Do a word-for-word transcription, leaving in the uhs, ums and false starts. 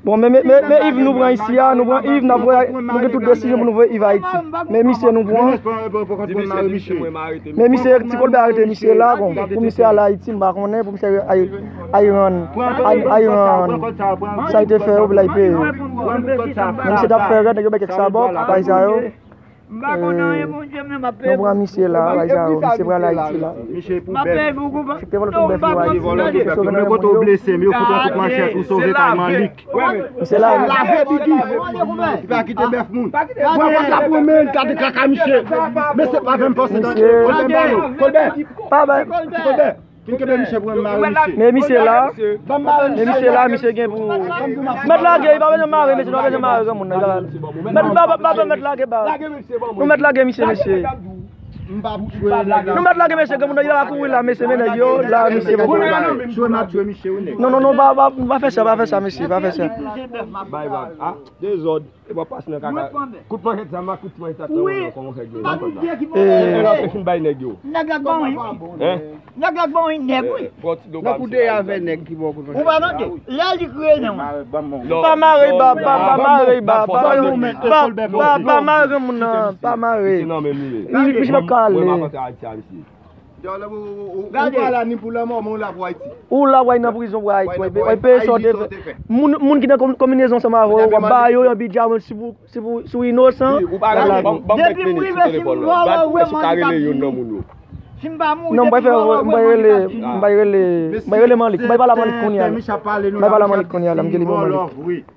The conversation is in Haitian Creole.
Bon, men, men, men, men Yves nou pran isi a, nou pran Yves, n ap voye, nou gen tout desizyon pou nou voye Yves Ayiti. Men misye nou pran. Men misye, ti Kolbè arete misye la, bon, pou misye al Ayiti, m pa konnen, pou misye ay, ay rann, ay, ay rann sa l te fè yo, pou l ay peye yo. Men misye t ap fè rèd, nèg yo bay kèk sabòk, bagay sa yo. Eh, nou pran misye la, bay sa yo, misye pral Ayiti la. Misye pou bèf. Misye te vòlò tout bèf yo Ayiti. Misye te vòlò tout bèf yo, men kote w blese, men yo fout ou tout manchèt, ou sove kay Manlik. Misye la. Lave Biggie. Li pa kite bèf moun. Pran kòd la pou men, gade kaka misye. Men se pa vin fòse nan Kolbè, Kolbè. Pa bay. Kolbè. Vin kenbe misye pou mwen mare misye. Men misye la, men misye la, misye gen pou. Mèt lage, li pa bezwen mare, mesye, nou pa bezwen mare granmoun nan. Mèt, pa, pa, pa, mèt lage, ba. Nou mèt lage misye, mesye. Nou mèt lage mesye, granmoun nan, li la kouri la, mesye, men nèg yo la, mesye. Non, non, non, pa, pa, pa fè sa, pa fè sa, mesye, pa fè sa. Bay bag. Ah, dezòd. E pa pase nan kaka. Kout manchèt sa, ma kout manchèt sa, tou, kòman fè gen. Eh. Nèg la fin bay nèg yo. Nèg la ban wi. Hein? Nèg la ban wi, nèg wi. Nan kou de avè nèg ki bò kout manchèt. Ou pa tande? Lè li kriye non. Pa mare ba, pa, pa mare ba, pa, pa, pa, pa mare granmoun nan, pa mare. Misye pa ka ale. Ou pa la ni pou lanmò, men ou la pou Ayiti. Ou la pou al nan prizon pou Ayiti. Ou peye sa w te fè. Moun, moun ki nan konbinezon ansanm avè w, w ap ba yo yon bidja, si pou, si pou, si w inosan, y ap lage w. Depi m rive, si m vòlò, w wè mwen ka di. Non, m bay fè, m bay rele, m bay rele, m bay rele Manlik, m bay pale a Manlik kounye a la. M bay pale a Manlik kounye a la, m gen nimewo Manlik.